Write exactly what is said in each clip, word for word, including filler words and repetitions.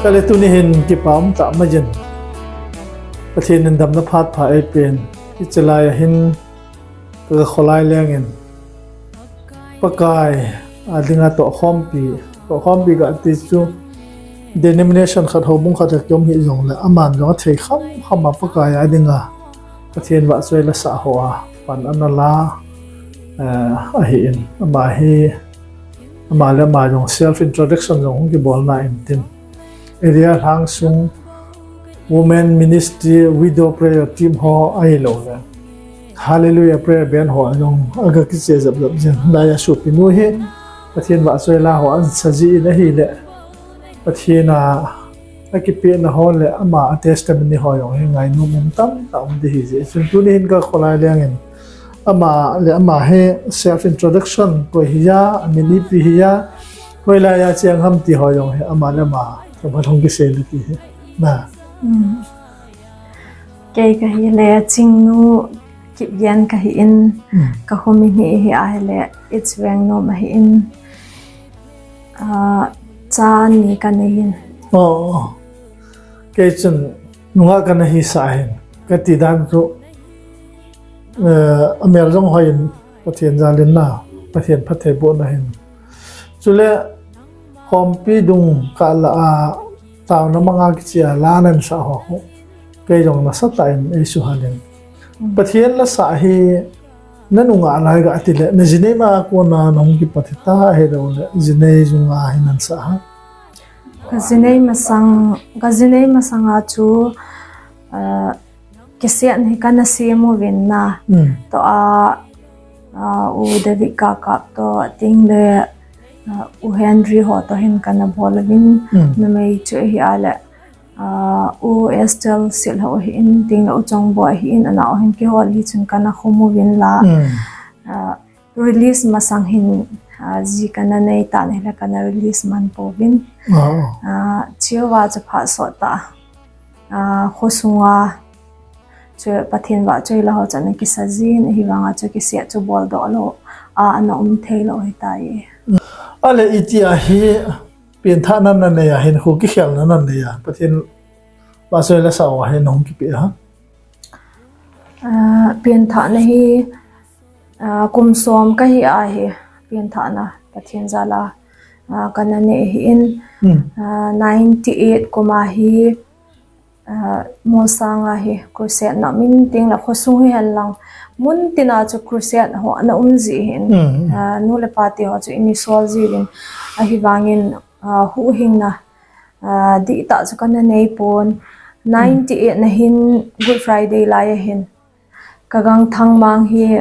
Kale tuni hin kipa um tah mai jin. Pathen in damna phat pha eipen. Hichelai a hin ka kholai leng in. Pakai a dinga tohkhompi, tohkhompi kati chu denomination khat houbung khat a kium hih jongle, aman jong athei kham kham a Pakai a dinga Pathen vahchoi la sah ho a pan ana la, eh, ahi in. Ama hi, ama le ama jong self introduction jong hung kibol na in tin. Area lhang sung Women Ministry, Widow Prayer Team ho ahilou le Hallelujah Prayer Band ho jong aga kiche jap jap jin. Daya sopinu hi Pathen vahchoi la ho ansa ji in ahile, Pathen a akipehna ho le ama a testimony ho jong hi ngainom um tamtah um di hi ji. Chun tuni hin ka kholai leng in ama le ama hi self introduction koi hi a, amin ipi hi a, hoilai a cheng ham ti ho jong hi ama le ama ka ma thong kisei le ti hi. Na. Kei ka hi le Chingnu Kipgen ka hi in, ka home hi hi a hi le East Vengnom a hi in, ah, cha ni ka nei in. Oh, kei chun nunga ka na hi sa hin ka ti dan chu, eh, amel jong hoi in Pathen jal in na, Pathen phatthei boh na hin. Chule khompi dung kah la a taona manga kiche a la nan sa ho ho. Kei jong nasatah in ei suhal in. Pathen la sah hi na nunga lai ga ti le, na jinei ma kona na hung kipat hita ahilou le, jinei jung a hi nan sa ha? Ka jinei masang, ka jinei masang a chu, ah, kisei hi ka na sem uvin na. Toh a, ah, U David Kakap toh, ating le, ah, U Henry ho toh hin ka na bol uvin, numei chu hi a le, ah, U Estel Silhou hi in, ting le U Chongboi hi in, ana o hin kihol hi chun ka na khum uvin la. Ah, release masang hin, ah, ji ka na nei ta ni le ka na release man pouvin. Ah, chiu va chu phat sot ta. Ah, khosunga chu Pathen vahchoi la ho chan a kisa jin, ahivanga chu kisei chu bol doh lou a, ana um thei lou hi ta e. Ale iti a hi, penthahna na nei a hin, khu kikhelna na nei a, Pathen vahchoi la sah a hin hung kipe ha? Ah, penthahna hi, ah, kum som ka hi a hi, penthahna Pathen jal a, ah, ka na nei hi in, ah, ninety eight kum a hi, ah, Molsang a hi crusade na um in ting le khosung hi hen lang mun tin a chu crusade ho ana um ji hin, ah, nu le pa te ho chu in i sol ji vin, ahivangin, ah, huhhingna, ah, dihtah chu ka na nei pon. Ninety eight na hin Good Friday lai a hin ka gangthang mang hi,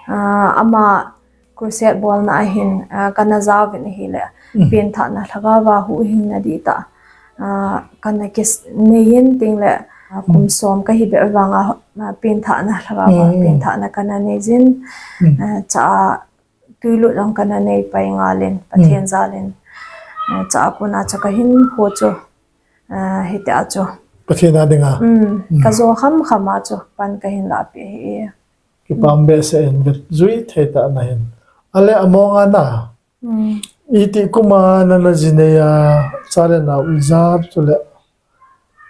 ah, ama crusade bolna a hin, ah, ka na ja uvin ahi le, penthahna lhagao va huhhingna dihtah, ah, ka na kis-, nei in ting le, ah, kum som ka hi beh vang a, ah, penthahna lhagao va, penthahna ka na nei jin, ah, cha a tuilut jong ka na nei pai ngal in, Pathen jal in, ah, cha a kona chu ka hin khu chu, ah, hiti a chu. Pathen a dinga. Ka jo kham kham a chu pan ka hin la pe hi. Kipah behseh in vet jui thei tah na hin. Ale among a na. Iti kum a na na jinei a, cha le nau ijat chule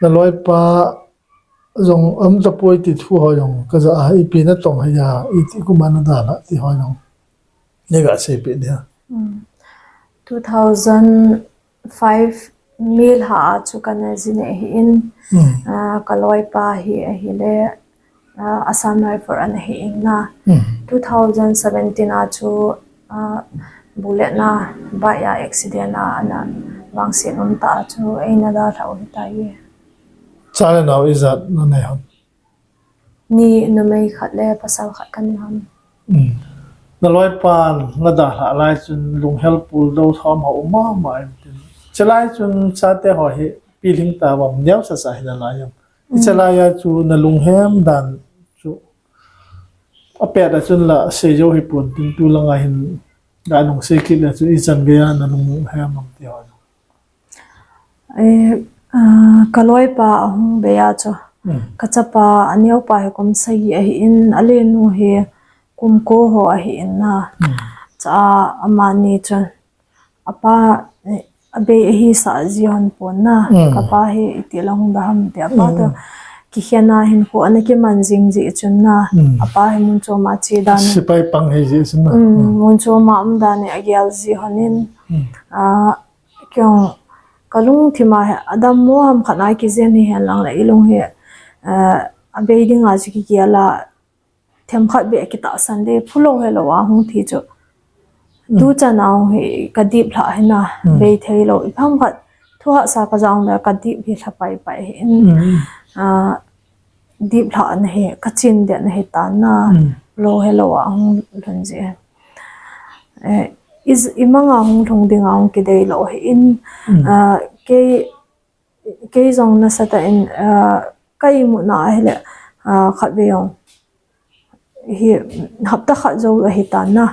na loipa jong um tapoi ti thu ho jong ka ja a, ipi na tong hia, iti kum a na dalha ti ho jong. Nei ga seipeh dia. Two thousand five May lha a chu ka na jinei hi in, ah, ka loipa hi ahi le, ah, Assam Rifle ana hi in na. Two thousand seventeen a chu, ah, bullet na bike a accident a ana vangset um ta a chu ei na dalha u hi ta e. Cha le nau ijat na nei ham? Ni, numei khat le pasal khat ka nei ham. Na loipan na dalha lai chun lunghel pul do thom ho um mama em tin. Chulai chun chate ho hi pilhing ta bam neo sa sa hi na lai em. Chulai a chu na lunghem dan chu apet a chun la sei jo hi pon tin tu langa hin da nung sei kit le chu ichan gei a na lunghem am ti ho. Eh, ah, ka loipa ahung bei a chu. Ka chapa a neopa hi kum sagi ahi in, a lenu hi kum ko ho ahi in na. Cha a amani chun. Apa, eh, abei ahi sah ji hon pon na. Kapa hi iti lang da ham ti apa to. Kikhen a hin ko ana kiman jing ji chun na. Apa hi mun chom a che dan. Sipai pang hi ji chun na. Mun chom a um dan ni agel ji hon in. A, kiong kalung thima he, adam mo ham khat a kijen hi hen lang le ilung hi, a, abei ding a chu kigel a, themkhat beh kitahsan de, phulou helou a hung thi chu. Tu chan a hung hi kadip lha hina, bei thei lou, ipham khat, thu hahsa kajang le kadip hi lha pai pai hi in, a, dip lha na hi, kachin de na hi ta na, lou helou a hung lhun ji. Eh, is, imang a hung lhung ding a hung kidei lou hi in, a, kei, kei jong nasatah in, a, ka imut na a hile, a, khat ve jong. Hi, hapta khat jou ahi ta na.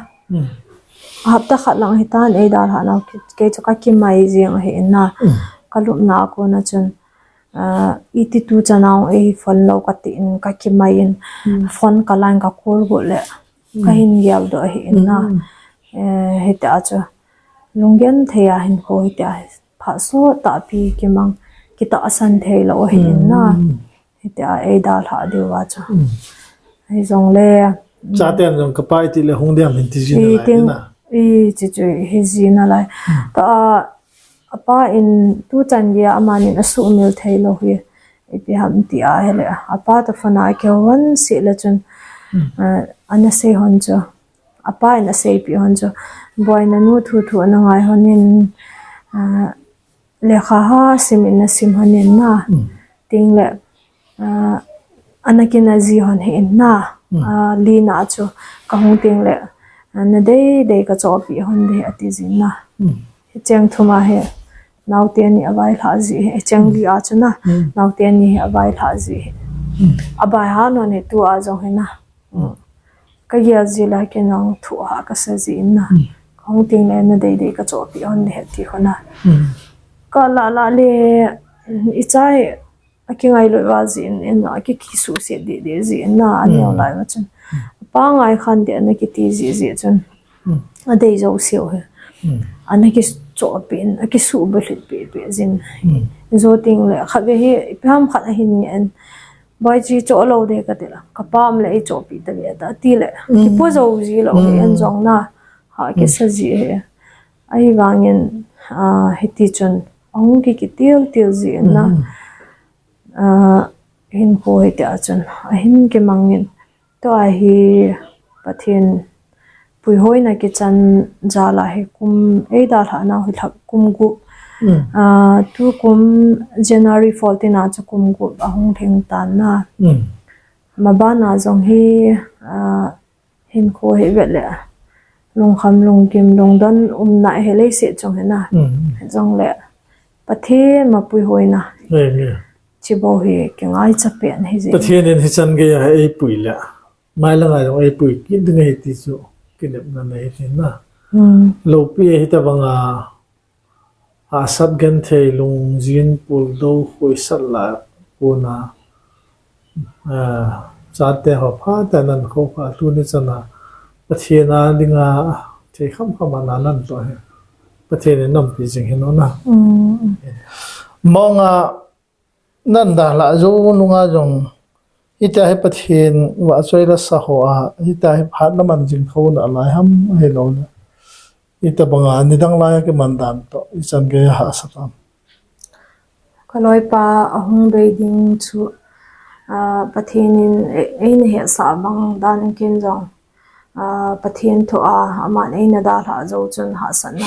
Hapta khat lang hi ta, ei dalha na, kei chu kakimai jing ahi in na. Kalupna a kona chun, a, iti tu chan a hung ei phone lou kati in kakimai in. Phone kalan kakol got le. Kahin gel doh ahi in na. Eh, hiti a chu. Lunggen thei a hin ko hiti a. Phat sot tahpi kimang kitahsan thei lou ahi in na. Hiti a ei dalha diu a chu. Hi jong le. Chaten jong kapa iti le hung diam hin ti ji na lai na. I ti chu hi ji na lai. Ta a, apa in tu chan gei a amanin asuhmil thei lou hi. Ipi ham ti a hile. Apa ta phone a kihou hon si le chun. A, ana sei hon chu. Apa in asei pi hon chu. Boina nu thu thu ana ngai hon in, a, lekha ha sim in na sim hon in na. Ting le, a, ana kina ji hon hi in na. A, li na chu kahung ting le, a, na dei dei kachopi hon de ati ji na. Hi cheng thum a hi, naote ni avai lha ji hi, hi cheng li a chu na, naote ni hi avai lha ji hi. Avai ha non hi tu a jong hi na. Kagel ji la kei nang thu ha kasa ji in na. Kahung ting le na dei dei kachopi hon de ti hon na. Kala la le, ichai, akingailut val ji in, in aki, kisuhset deh deh ji in na, aneo lai ma chun. Pa ngai khan deh ana kiti ji ji chun. Adei jou siu hi. Ana kichopi in, akisuh bulhit pi pi jin. Jou ting le, khat ve hi, ipi ham khat ahin nge in. Boi chi cho lou de kati la. Kapa um le eichopi ta ve ta ti le. Kipo jou ji lou hi in jong na. Ha kisa ji hi. Ahivangin, a, hiti chun. Ahung ki kitil til ji in na. A, hin ko hiti a chun. Ahin kimangin. Tua hi Pathen puihoina kichan jal a hi kum ei dalha nau hi lhak kum gup. A, tu kum January fourteen a chu kum gup ahung lhing tan na. Maban a jong hi, a, hin ko hi vet le. Lungkham lungkim lungdon umna hi leiset chung hi na. Jong le Pathen ma puihoina. Chibou hi kingaicha pen hi ji. Pathen in hichan gei a eipui le. Mai langa jong eipui kit ding ahi ti chu kinepna nei hi na. Loupi ahi ta banga hahsat genthei lungjin puldou khoisat la kona, a, chate ho pha ta nan kho pha tuni chana Pathen a dinga thei kham kham a nan to hi. Pathen in nampi jing hi no na. Monga Nan dalha jou nunga jong, hitia hi Pathen vahchoi la sa ho a, hitia hi phat na man jing tho na lai ham ahi lou le. Hitia banga nidang lai a kiman dan toh, ichan gei a hahsat am. Ka loipa ahung bei ding chu, a, Pathen in e-, eina hetsah bang dan in ken jong. A, Pathen thu a, aman eina dalha jou chun hahsatna.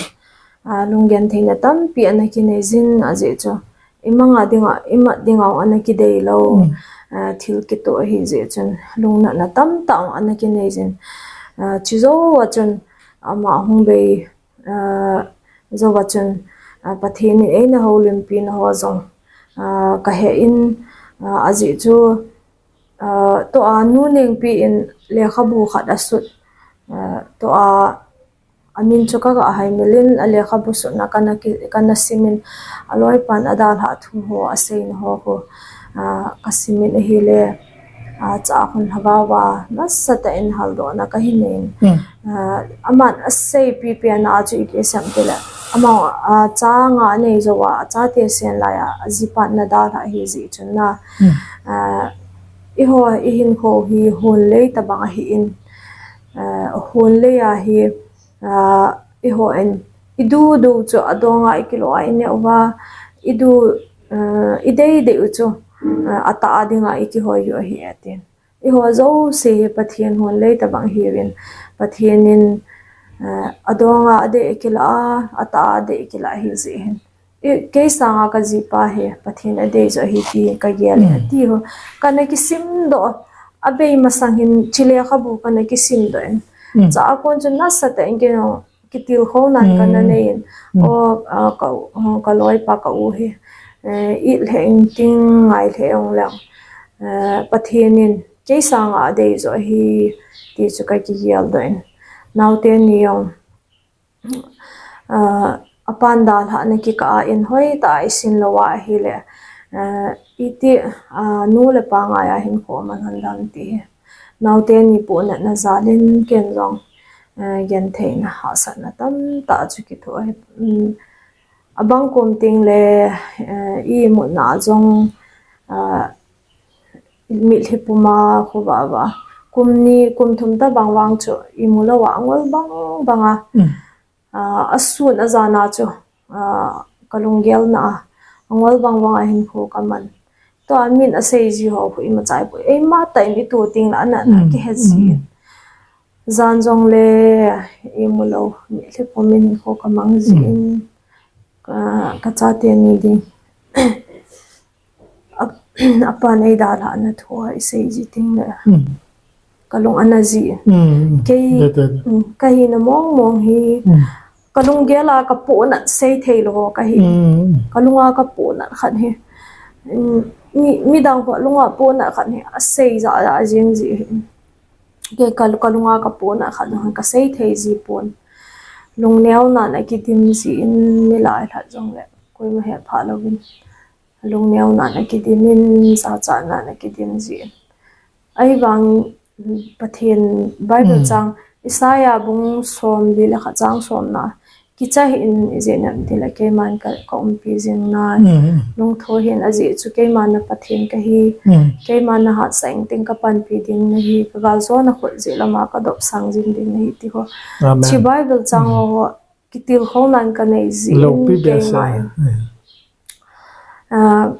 A, lunggentheina tampi ana kinei jin ajeh chu. Imanga dinga, imat dinga ana kidei lou. Mm. A, thil kitoh ahi jeh chun. Lungnatna tamtah ana kinei jin. A, chujou a chun ama hung bei, a, jou a chun, a, Pathen in eina houlimpi na ho jong. A, kahe in, a, ajeh chu, a, tua nu Nengpi in lekhabu khat asut, a, tua amin chu kaga haimil in a lekhabu sutna kana ki, kana sim in a loipan adalhah thu ho aseina ho khu, a, kasim in ahile, a, chah khun lhagao a nasatah in haldohna kahin nei in. Hmm. A, aman aseipi pen a chu ipi asei em tile. Ama, a, cha nga anei jou a, achate sen lai a, ajipa nadalha ahi jeh chun na. Hmm. A, eiho, ihinkho hi hon lei tabang ahin, a, hon lei ahi, a, eihon, idu du chu adonga ikilo a ineh uva, idu, a, idei dei u chu, a, atah a dinga ikihoi u ahi atin. Eiho jouse hi Pathen hon lei tabang hiuvin, Pathen in, eh, adonga adei akilah a, atah a adei akilah ahi jeh hin. I, kei sanga kajipa hi Pathen adei joh ahi ti kagel e, ati ho. Kana kisimdoh, abei masang hin chule khabu kana kisimdoh in. Cha a kon chu nasatah in kei jong kitilkhou nan kana nei in. O, a, ka, a, kaloipa ka u hi, eh, it lheh inting ngai lheh jong leng, eh, Pathen in kei sanga adei joh ahi ti chu kakigeldoh in. Naote ni jong, a, apan dalhahna kikah a in hoitah a isin lou a ahile, eh, iti, a, nu le pa ngai a hinkho aman hon dam ti hi. Naote ni pohnatna jal in ken jong, eh, gentheina hahsatna tamtah chu kithoh ahi. Um, abang kum teng le, eh, imutna jong, ah, mitlhi puma khovah vah. Kum ni, kum thum tabang vang chu imu lou a, angol bang bang a. A, asun ajan a chu, a, kalunggelna a, angol bang bang a hinkho kaman. Tua min asei ji ho khu imacha ipoi. Eima tah in itu teng le anatna kihe ji. Jan jong le imu lou, mitlhi pum in hinkho kamang ji in, ka, kachate ni ding. A, apan eidalhahna thu a isei ji teng le. Kalung ana ji. Kei, kahina mong mong hi. Kalunggel a kapohnat sei thei lou kahi. Kalunga kapohnat khat hi. Mi, midang ho lunga pohnat khat hi. Asei ja ja jing ji hi. Kei ka, kalunga kapohnat khat hi. Kasei thei ji pon. Lungneo nan akidim ji in mi lai lhat jong le. Koima hepha louvin. Lungneo nan akidim in, jachat nan akidim ji in. Ahivang Pathen Bible chang, Isaiah bung somli le khat chang somna. Kicha hih in ijeh inem itile keiman ka, kaumpi jing nai. Lungtho hih in ajeh chu keiman na Pathen kahi. Keiman na hatsah ing teng kapanpi ding nahi. Kagal jona khut jeh lama kadopsang jing ding nahi ti ho. Hiche Bible chang ho. Kitilkhou nan kanei ji in keima in. Ah,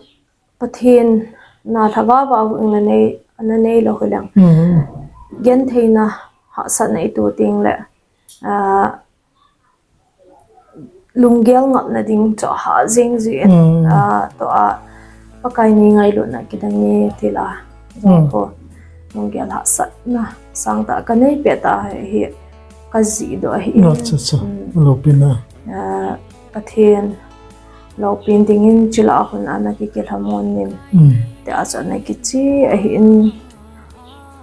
Pathen na lhagao a hu in nanei, nanei lou hileng. Gentheina hahsatna itu teng le. Ah, lunggel ngapna ding chu ahah jing ji in. Ah, tua Pakai ni ngailutna kidang e tila. Jong ko. Lunggel hahsatna sangtah kanei pet a hi kajihdoh ahi. Acha, acha. Loupina. Ah, Pathen loupin dingin chule hun ana kikilhamon in. Tia chu ana kiche ahin.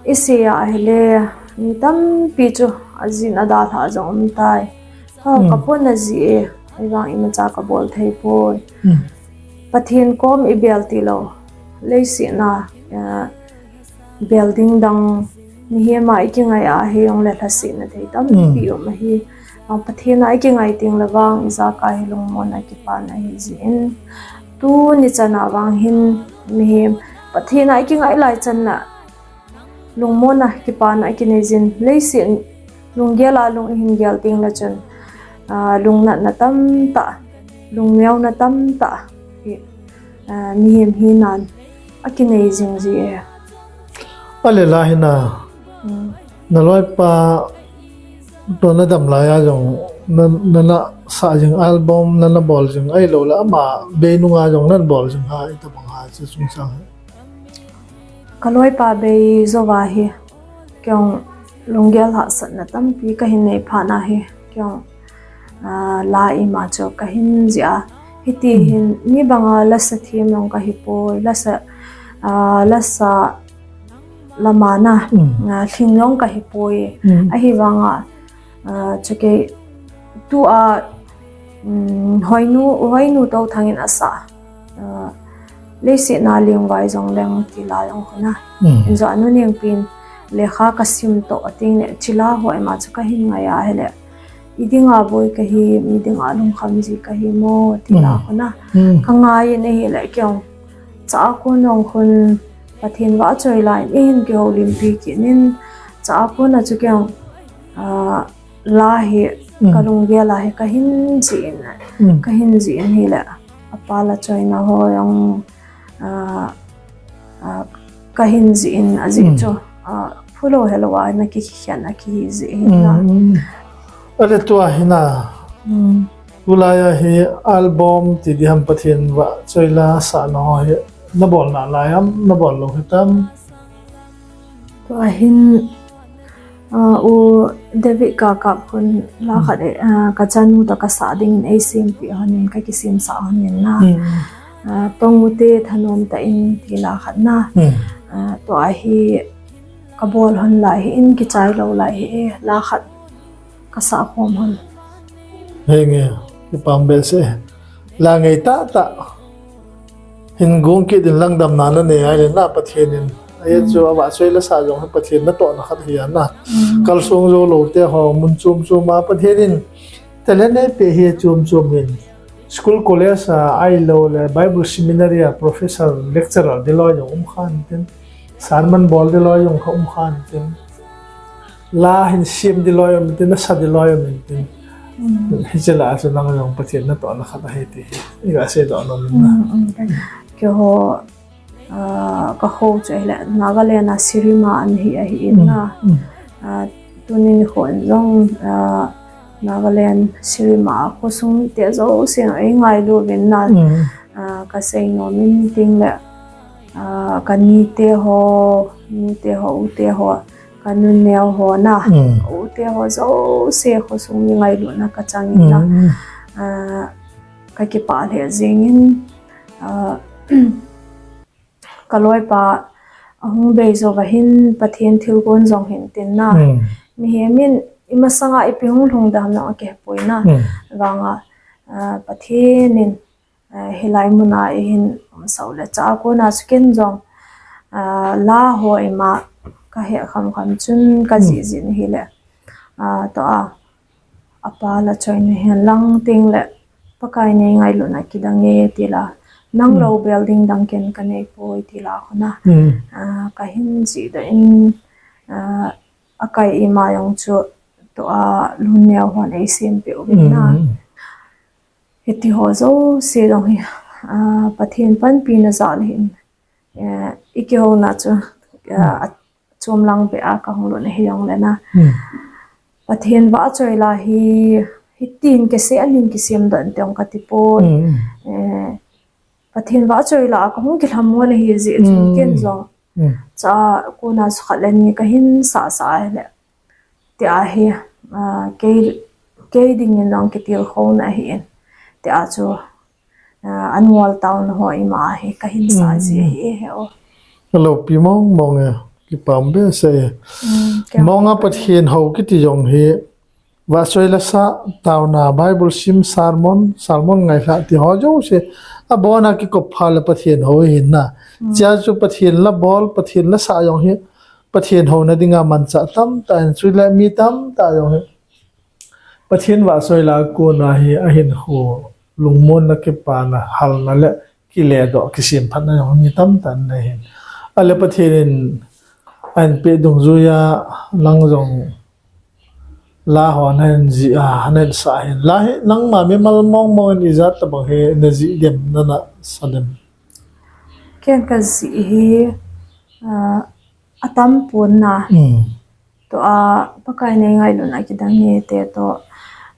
Isei a ahile mi tampi chu ajin adalhah jong umtai. Ho, kapona ji e, ahivang imacha kabol thei poi. Pathen kom ibel tilou. Leiset a, eh, bel ding dang, mihem a ikingai a hijongle lhasetna thei tampi um ahi. Vang Pathen a ikingai teng le vang ijakai hi lungmon a kipana ahi jin. Tuni chan a vang hin mihem Pathen a ikingai lai chan a lungmon a kipana akinei jin. Leiset lunggel a lung ihin gel teng le chun, ah, lungnatna tamtah, lungneona tamtah hi, ah, mihem hinan akinei jing ji e. Ale la hina. Naloipa toh nadam lai a jong, na, nana sah jing album, nana bol jing ahilou le ama bei nunga jong nana bol jing ham, itabang ham, hiche chungchang. Kaloipa bei jouva hi, kei jong lunggel hahsatna tampi kahin nei phat na hi, kei jong, ah, la ima chu kahin jih a. Hiti hin, mi banga lasa them jong kahi poi, lasa, ah, lasa lama na, ah, lhing jong kahi poi. Ahivanga, ah, chukei tua, um, Hoinu, Hoinu Touthang in asah. Ah, Leiset a lengvai jong leng tila jong hona. Injo anu nengpin lekha kasim toh ating le chila ho ima chu kahin ngai a hile. idinga boi kahi, idinga lungkham ji kahi mo, ti la khun a. Ka ngai in ahile kei jong. Cha a kon jong khun Pathen vahchoi la in eihin kihoulimpi kit in, cha a kon a chu kei jong, ah, la hi ka lunggel a hi kahin jih in, kahin jih in ahile. Apa la choina ho jong, ah, ah, kahin jih in ajeh chu, ah, phulou helou a na kikhen a kihi jih hin na. Ale tua hi na. Tulai a hi album ti diham Pathen vahchoi la sahna ho hi nabol nalai am, nabol lou hitam? Tua hin, ah, U David Kakap khun la khat, eh, ah, ka chanu toh kasah dingin eisempeh hon in, kakisemsah hon in na. Ah, Tongute Thanom Tah In ti la khat na. Ah, tua hi kabol hon lai hi in, kichai lou lai hi e, la khat kasah khom hon. Henge, kipah behseh. La ngai tahtah. Hin gong kit in langdamna nanei ahile na Pathen in. Ahi chu avahchoi la sah jong hi Pathen natohna khat ahi na. Kalsong jou lou te ho, mun chom chom a Pathen in talent eipeh hi chom chom in. School college a ahilou le Bible seminary a professor lecturer ding loi jong um khan tin. Sermon bol ding loi jong kha um khan tin. La hin sem ding loi um tin, nasa ding loi um tin. Hiche la a chu nang jong Pathen natohna khat ahi ti hi iga seidoh nom in na. Keiho, ah, ka ho chu ahile Nagaland a Sirima ana hi ahi in na. Ah, tuni nikho in jong, ah, Nagaland Sirima a khosung mite jouse eingailu uvin na. Ah, kasei nom in tin le, ah, ka nite ho, nute ho, ute ho, ka nuneo ho na. Ute ho jouse khosung mi ngailutna kachang in na. Ah, kakipah lheh jeng in, ah, ka loipa ahung bei jou va hin Pathen thilgon jong hin tin na. Mihem in imasanga ipi hung lhung ding ham jong akihepoi na. Vang a, ah, Pathen in, ah, hilai mun a eihin umsah u le cha a kon a chu ken jong, ah, la ho ima kahe kham kham chun kajih jih in ahile. Ah, tua, apa la choina hen lang tin le Pakai nei ngailutna kidang e ti la. Nang lou bel ding dang ken kanei poi ti la khun a. Ah, kahin jihdoh in, ah, akai ima jong chu tua luneo hon eisempeh uvin na. Hiti ho jouse jong hi, ah, Pathen panpina jal hin, eh, ikihouna chu, ah, achom lang beh a kahung lut na hi jong le na. Pathen vahchoi la hi, hitin kisei anin kisemdoh in ti jong kati poi. Eh, Pathen vahchoi la a kahung kilhamon ahi jeh chun ken jong. Cha a kon a chu khat le ni kahin sah sah ahile. Tia hi, ah, kei, kei dingin jong kitilkhouna ahi in. Tia chu, ah, anngol taona ho ima hi kahin sah ji ahi e he o. Alopi mong mong e, kipah behseh e. Mong a Pathen hou kiti jong hi, vahchoi la sah, taona, Bible sim, sermon, sermon ngailha ti ho jouse. Abon a kikop phat le Pathen hou ahi na. Chia chu Pathen la bol, Pathen la sah jong hi, Pathen houna dinga manchah tamtah in, chule mi tamtah jong hi Pathen vahchoi la a kon a hi ahinkho lungmonna, kipana, halna le kiledoh, kisemphatna jong mi tamtah in nei hin. Ale Pathen in ahin peh dungjuiya nang jong la ho nahin jih a, nahin sah hin. La hi nangma mimal mong mong in ijat tabang hi najih dem, nana sa dem? Ken kajih hi, ah, atam pon na. Tua Pakai nei ngailutna kidang e te toh,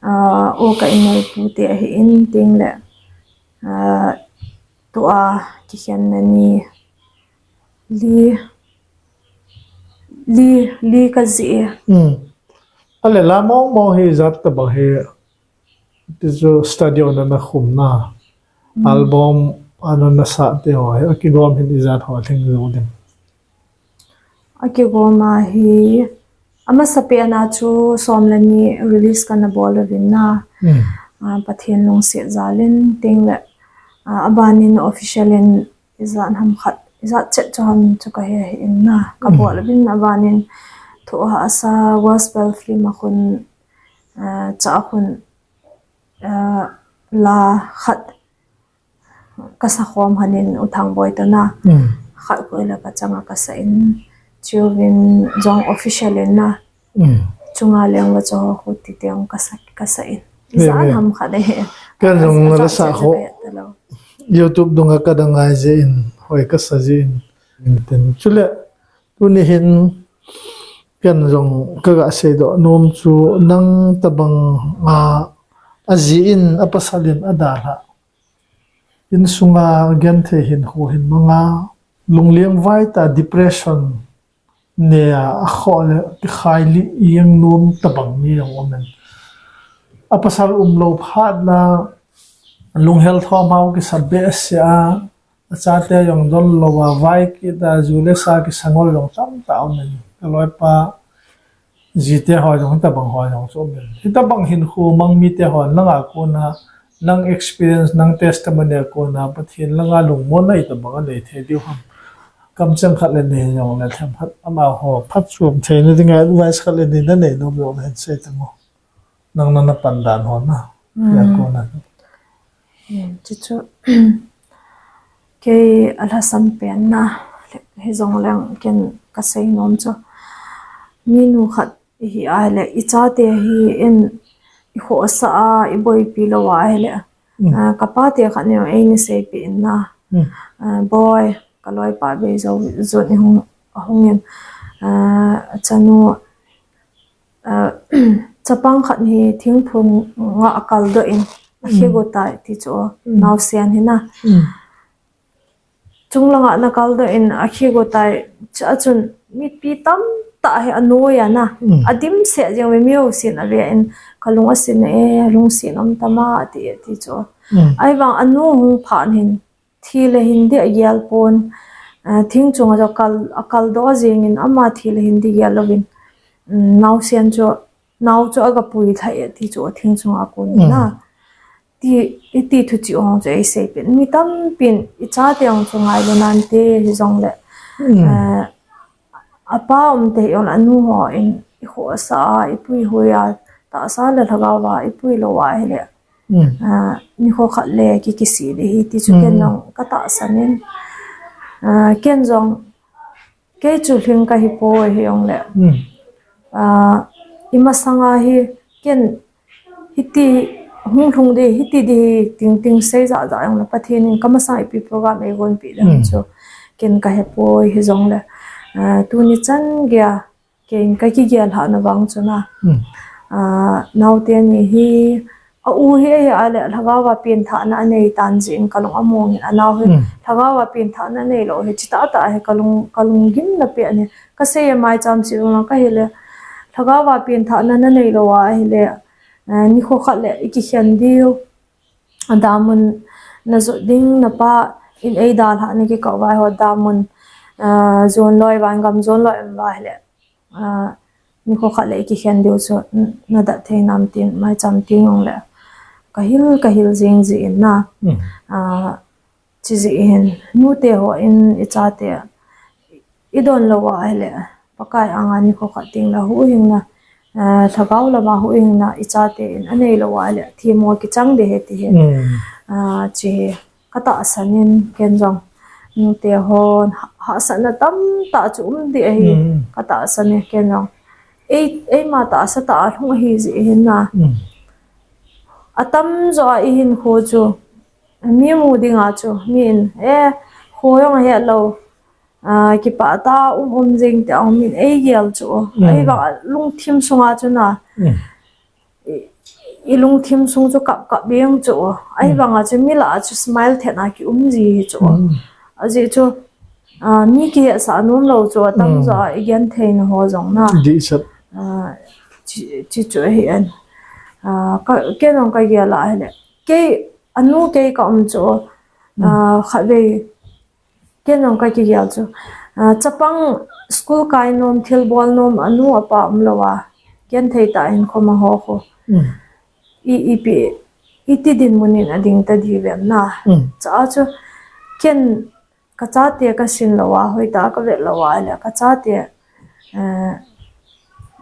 ah, o ka inneipu te ahi in tin le, ah, tua kikhenna ni li, li, li kajih e. Ale la mong mong hi ijat tabang hi, ti chu studio nana khum na, album a nana sah te ho hi, akigom hin ijat ho lhing jou dem? Akigom a hi, amasapen a chu som le ni release kana bol uvin na. Ah, Pathen lungset jal in tin le, ah, abanin official in ijat ham khat, ijat chet chu ham chu kahe ahi in na. Kabol uvin abanin Thohhahsa gospel film a khun Cha khun la khat kasa khom hanin U Thangboi tana. Khat khu le kachanga kasa in. Chiuvin jong official in na. Chunga leng va cho khu ti teng kasa, kasa in. Isa an ham khat e he. Kan jong la sa kho. YouTube dunga ka dang ai je in. Hoi kasa je in. Inten. Chule. Tuni hin kan jong ka ga seidoh nom chu nang tabang a, aji in a pasal in a dalha. Insunga genthei hin khu hin manga lungliang vai ta depression ne a, a kho le kikhai li iang nom tabang ni jong omen. A pasal um lo phat la lunghel thom hau kisa be sia. Achate jong don lo a vai kit a, ju le sa kisangol jong tamtah um in. Ka loipa jite ho jong tabang ho jong chu um in. Hitabang hin khu mang mite ho langa kona, nang experience, nang testimony a kona, Pathen langa lungmonna hitabang anei thei diu ham. Kamcheng khat le nei jong le them khat amaho phatchom theina dinga advice khat le nei nanei nom jong le hin sei tang o. Nang nana pan dan ho na. Ya kona. Chuchu. Kei alhasam pen na. Hijong leng ken kasei nom chu. Minu khat ihi a le ichate hi in ikhosa a iboipi lo a le. Kapate khat ni eini seipi in na. Boi, ka loipa bei jo jun ihung, ahung in. Chanu Chapang khat hi thingphung nga akaldoh in akhigo tai ti chu naosen hi na. Chunglanga ana kaldoh in akhigo tai chu achun mipi tamtah hi anoi a na. Adim seh jeng ve mi ho sin ave in kalung asin e, alungsin um tama ti, ti chu. Ahivang anu hung phat hin thi le hin di agel pon, thing chunga jo kal, akaldoh jeng in ama thi le hin di gel louvin. Naosen chu, nao chu aga pui thai e ti chu thing chunga kon na. Ti, iti thu chi ong chu eisei pin. Mi tampin ichate ong chu ngailu nante hijong le. Apa um te hi ong anu ho in ikhosa a, ipui hui a, tahsa le lhagao a ipui lo a hile. Nikho khat le ki, kisi di hi ti chu ken jong katahsan in. Ken jong, kei chu lhing kahi poi hi ong le. Imasanga hi ken hiti hung lhung di, hiti di hi ting ting sei ja ja ong le Pathen in kamasang ipi program eigonpi le chu. Ken kahe poi hijong le. Tuni chan gei a Ken kakigel hahna vang chu na. Naote ni hi, a u hi ahi a le, lhagao a penthahna anei tan jeh in kalung among in, anao hi, lhagao a penthahna anei lou hi, chitah tah hi kalung, kalung gimna pen hi. Kasei a maicham chi lung lang kahi le, lhagao a penthahna nanei lou a ahi le, nikho khat le ikikhen diu. Adamun najot ding napa in eidalhah na kikah uva ho adamun, jon loi vangam jon loi um uva ahi le. Nikho khat le ikikhen diu chu nadat thei nam tin, maicham tin ong le. Kahil, kahil jing jeh in na. Chi jeh hin, nute ho in ichate. Idon lou a ahi le. Pakai anga nikho khat tin la huhhingna. Lhagao lama huhhingna ichate in anei lou a ahi le. Themmo kichang di hi ti hi. Chi hi. Katahsan in ken jong. Nute hon, ha, hahsatna tamtah chu um di ahi. Katahsan in ken jong. Ei, eima tahsa tah a lhung ahi jeh hin na. Atamjo a ihinkho chu. Mi mu dinga chu. Mi in, eh, kho jong ahet lou. Kipah tah a um um jing ti a um in eigel chu. Ahivang a lungthim sunga chu na. I, ilungthim sung chu kap kap beng chu. Ahivang a chu mi lah a chu smile thet na kium ji hi chu. Ajeh chu, mi kihetsah nom lou chu atamjo a igenthei na ho jong na. Chi, chi chu ahi an. Ka, ken jong kagel a ahi le. Kei, anu kei kaum chu. Khatvei Ken jong kakigel chu. Chapang school kai nom, thilbol nom, anu apa umlou a. Genthei tah in khoma ho khu. I, ipi, iti dinmun in ading ta diu vem na. Chua chu, ken kachate kasin lou a, hoitah a kavet lou a, le kachate,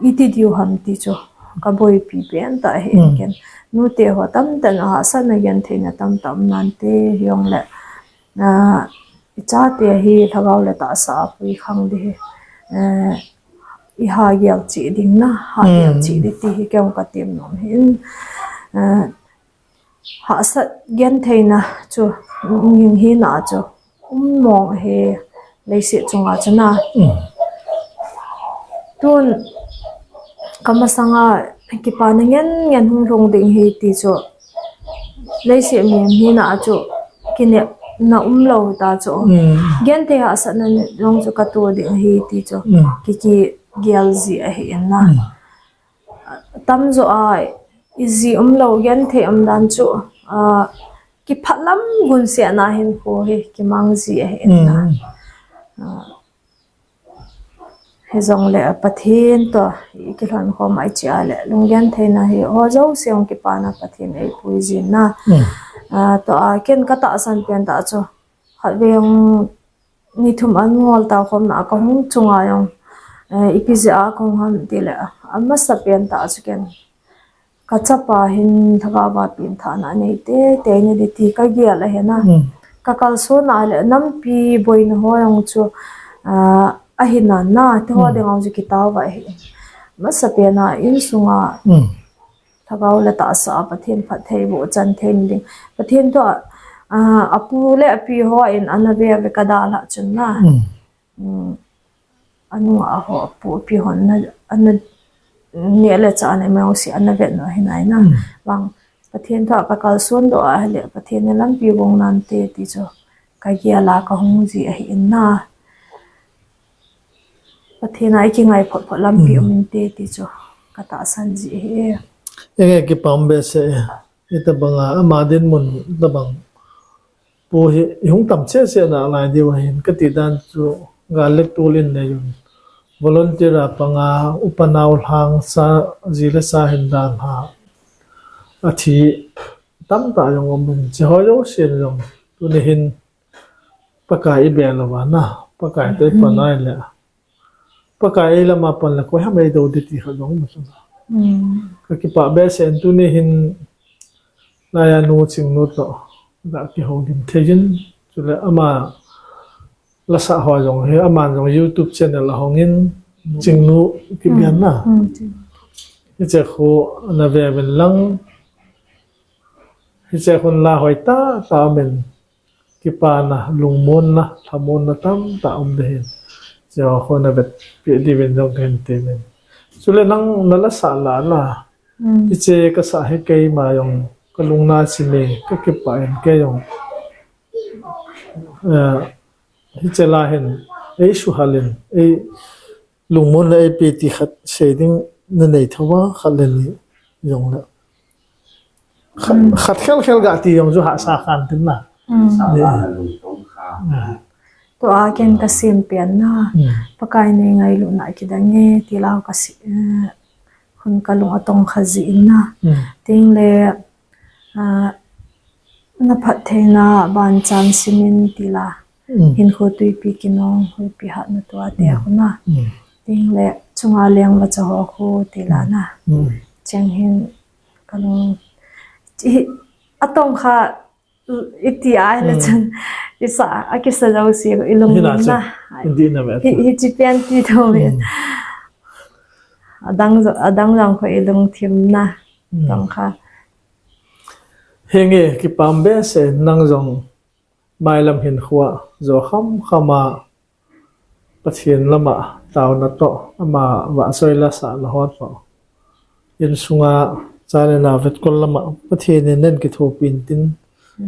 iti diu ham ti chu. Ka boipi pen tah hi ken. Nute ho tamtah in ahahsatna gentheina tamtah um nante hijongle, ah, i chate hi lhagao le tahsa a pui khang ding hi, eh, i ha gel cheh ding na, ha gel cheh ding ti hi kei jong ka tem nom hin. Eh, hahsat gentheina chu, ngim hina chu um mong hi leiset chunga chu na. Tun ka masanga kipana ngen ngen hung lhung ding hi ti chu leiset mi hina chu kinepna um lou ta chu. Genthei hahsatna jong chu ka to ding hi ti chu ki, kigel ji ahi in na. Tamjo a, i ji um lou, genthei um dan chu, ah, kiphalam gunsetna hinkho hi kimang ji ahi in na. Ah, hijongle Pathen toh i kilhon khom a i chea le, lunggentheina hi ho jouse jong kipana Pathen eipui jin na. Ah, tua ken ka tahsan pen tah chu, khatvei jong ni thum an ngol tao khomna a ka hung chunga jong, eh, ipi jeh a ka hung ham tile, amasapen tah chu ken ka chapa hin lhagao a pengthahna anei teitei ding ti ka gel ahi na. Ka kalsonna le nampi boina ho jong chu, ah, ahi nan na, ti ho ding jong chu kitao va ahi. Amasapen a insunga lhagao le tahsa a Pathen phattheiboh chan thei ding. Pathen toh, ah, apu le api ho in ana ve ve ka dalhah chun na. Anunga ho apu api hon ana, ana neh le chah ana, mi jouse ana vet nau ahi nai na. Vang Pathen toh ka kalson doh a ahile Pathen in lampi gong nante ti chu ka gel a ka hung ji ahi in na. Pathen a i kingai phot phot lampi um inte ti chu ka tahsan ji ahi e. Enge, kipah behseh e. Hitabanga ama dinmun tabang pu hi i hung tam cheh cheh nalai diu ahin, kati dan chu gal le tol in nei un. Volunteer a panga upa nau lhang sa, ji le sa hin dalha, athi tamtah jong um in, hiche ho jouse jong tuni hin Pakai i be louva na, Pakai toh i pan ahile, Pakai ei lama pan le koi ham ei do ding ti khat jong um chun. Ka kipah behseh in tuni hin Laia nu Chingnu toh ga kihoulim thei in, chule ama lasa ho jong hi, aman jong YouTube channel ahong in, Chingnu kibian na. Hiche khu ana ve uvin lang, hiche khun la hoi tah tah um in, kipana, lungmonna, lhamonna tamtah um ding ahin. Hiche ho khu na vetpi diuvin jong kahin temin. Chule nang na lasa la la, hiche kasa hi keima jong ka lung na chim e, ka kipah in kei jong, eh, hiche la hin ei suhal in, ei lungmon le eipe ti khat sei ding na nei thou a, khat le ni jong le. Khat, khat khel khel ga ti jong chu hahsa khan tin na. Tua ken ka sem pen na. Pakai nei ngailutna kidang e, ti la ka si, eh, hun ka lung atong kha ji in na. Tin le, ah, na phattheina ban chan simin ti la. Hinkho tuipi kinong, huipi hatna tua te khu na. Tin le, chunga leng vacha ho khu ti la na. Cheng hin ka lung, hi, atong kha, iti a le chun, i sa, a kisa jouse, i lung na. Hi, hiche pen ti thou ve. Adang jo, adang jong khu i lungthim na. Tong kha. Henge, kipah behseh nang jong mailam hinkho a, jo kham kham a, Pathen lama taona toh, ama vahchoi lasa na ho toh, insunga cha le nao vetkol lama Pathen in nei kithopi in tin,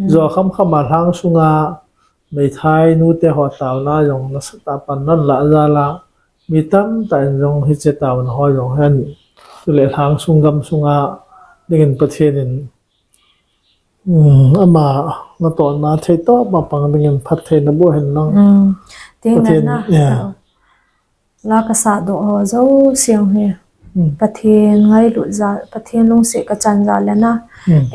jo kham kham a lhang sunga meithai nute ho taona jong nasatah a pan nan lah jal a, mi tamtah in jong hiche taona ho jong hen, chule lhang sung gam sunga dingin Pathen in, um, ama natohna thei tah a pang dingin phattheina boh hen lang. Tin le Pathen na, la ka sah doh ho jouse hi Pathen ngailut jal, Pathen lungset ka chan jal le na.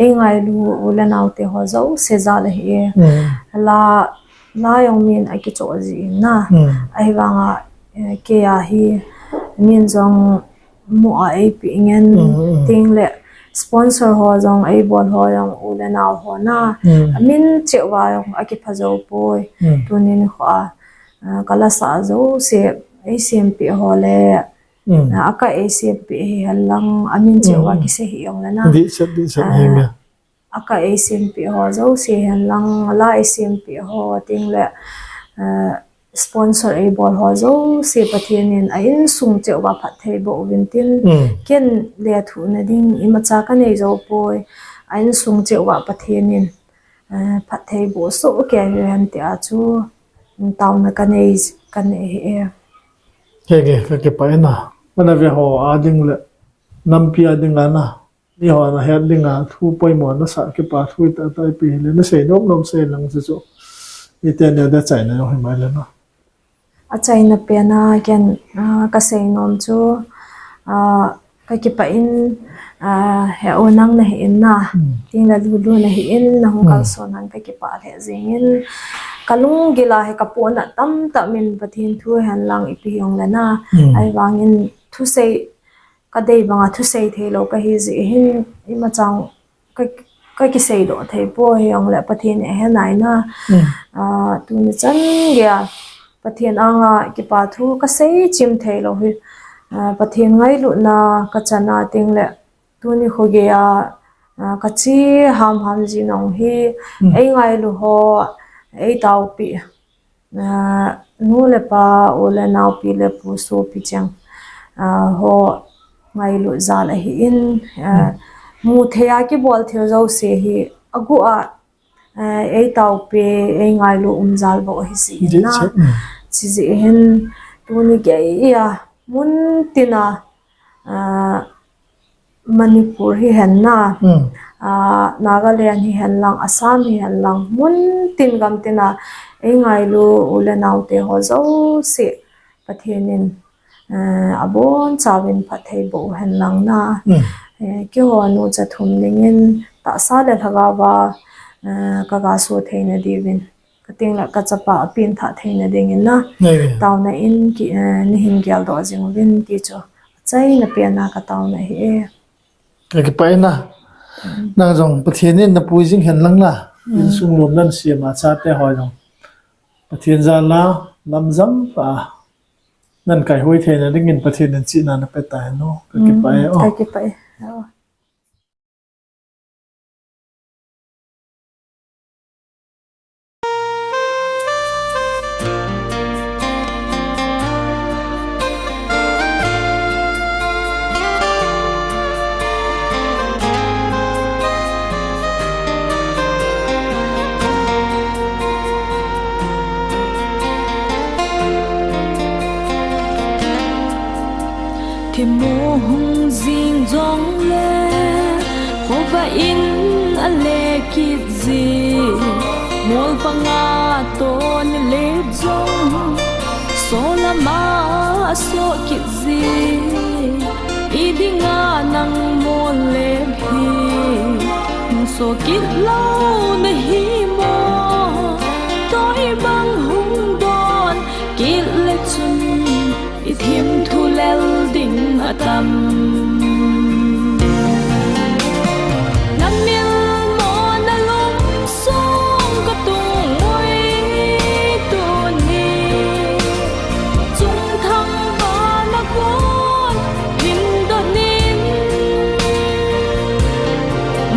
Ei ngailu u le nao te ho jouse jal ahi e. La, la jong min akichoh ji in na. Ahivanga, eh, kei a hi min jong mo a eipeh ngen, mm, mm, ting le sponsor ho jong, eibol ho jong, u le nao ho na. Mm. Amin cheh uva jong akipha jou poi. Mm. Tuni nikho a, ah, ka la sa jouse eisempeh ho le, mm, ah, a ka eisempeh hihen lang, amin cheh uva, mm, kisei hih jong le na. Dihset, dihset, ah, hi me. A ka eisempeh ho jouse hihen lang, la eisempeh ho ting le, eh, sponsor eibol ho jouse Pathen in a insung cheh uva phatthei boh uvin tin, mm, ken lethuhna ding imacha ka nei jou poi, a insung cheh uva Pathen in, eh, phatthei boh soh kei hen tia chu, mm, taona ka nei, ka nei hi e. Kei, kei, ka kipah e na. Mana ve ho a ding le, nampi a ding a na. Miho na het ding a, thu poimo nasa kipa thu tah tah ipi hile, na sei nom nom sei lang chu chu. Ite ne da chaina jong hi mai le na. A chaina pen a ken, ah, ka sei nom chu, ah, ka kipah in, ah, he u nang na hi in na. Hmm. Ting le lulu na hi in, na hung, hmm, kalson han ka kipah le jing in. Ka lunggil a hi ka pona tamtah min Pathen thu hen lang ipi jong le na. Hmm. Ahivangin thusei ka dei banga thusei thei lou ka hi jeh hin, imacha ka, ka kisei doh thei poi, hijong le Pathen in ahe nai na. Hmm. Ah, tuni chan geiya Pathen anga kipa thu ka sei chim thei lou hi. Ah, Pathen ngailutna ka chan a ting le tuni kho geiya, ah, ka chi ham ham ji nong hi, hmm, ei ngailu ho, ei taopi. Ah, nu le pa, u le nao, pi le pu, sopi cheng, ah, ho ngailut jal ahi in, ah, hmm, mu thei a kibol thil jouse hi aguh a, ah, ei taopi, ei ngailu um jal bou ahi jeh in na. Jeh, hmm. Chijeh hin tuni geiya mun tin a, ah, Manipur hi hen na, hmm, ah, Nagaland hi hen lang, Assam hi hen lang, mun tin gam tin a, ei ngailu u le nao te ho jouse Pathen in, eh, abon chauvin phatthei boh u hen lang na. Hmm. Eh, keiho nu cha thum dingin tahsa le lhagao va, eh, ka ga so thei na diuvin. Ka ting le ka chapa a pengthah thei na dingin na. Nei. Taona in ki, eh, nei hin geldoh jing uvin ti chu. Achaina pen a ka taona ahi e. Ka kipah e na. Mm. Nang jong Pathen in na pui jing hen lang na. Mm. Insung lom nan siam a chate ho jong Pathen jal a lamjam a nan kaihoi thei na dingin Pathen in chihna na pe ta hen o. Ka kipah e o. Mm, ka kipah e. O. Themmo hung jing jongle, khovah in ale kit ji. Mol panga toh nile jong, solam a asoh kit ji. Idinga nang mol le hi, hung so kit lou nahi mo? Toi bang hung don kit le chun, i thim thu lel ding atam. Na mil mo na lum sung ka tung ui tuni. Chungthang vana kon hin don in.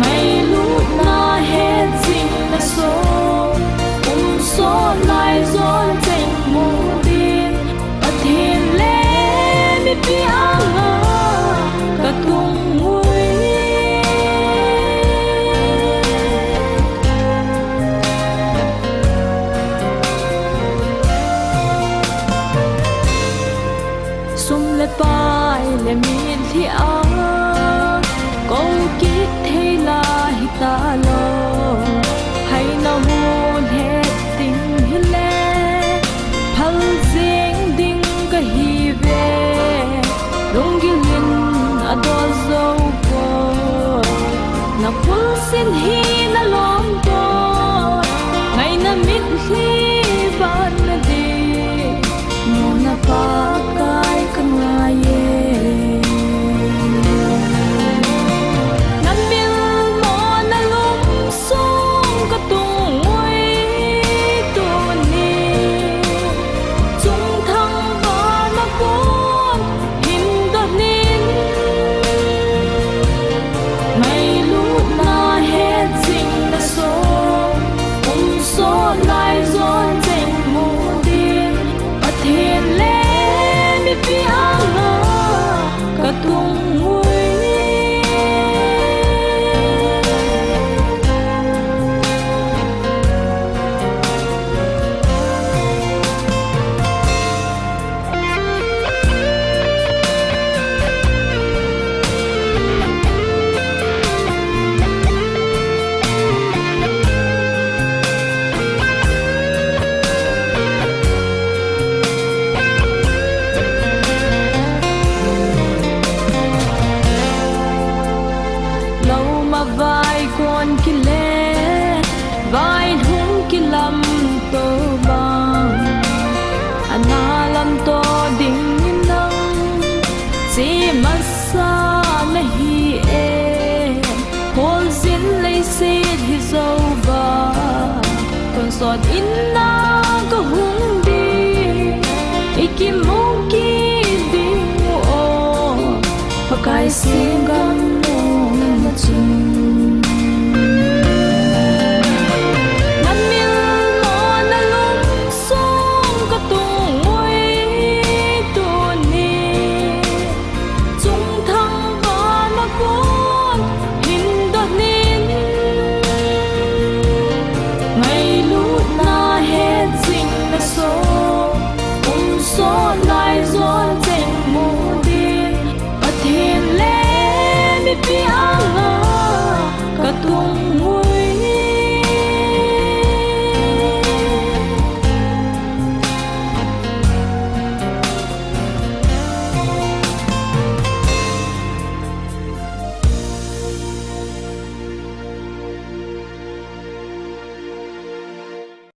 Ngailutna het jing na so, um so lai jon cheng mu din. Pathen le mipi anga ka tung ui. Sum le pai le mitlhi a, kou kit thei la hita lou. Hai na hun het ding hile, phal jing ding ka hi ve. Lunggil in adol jou poi, na khul sin hi na lom poi. Ngaina mitlhi vat na ding, nuna Pakai ka ngai e. Set hi jouva, tonsot in a kahung ding, ikimu kit ding o, Pakai singam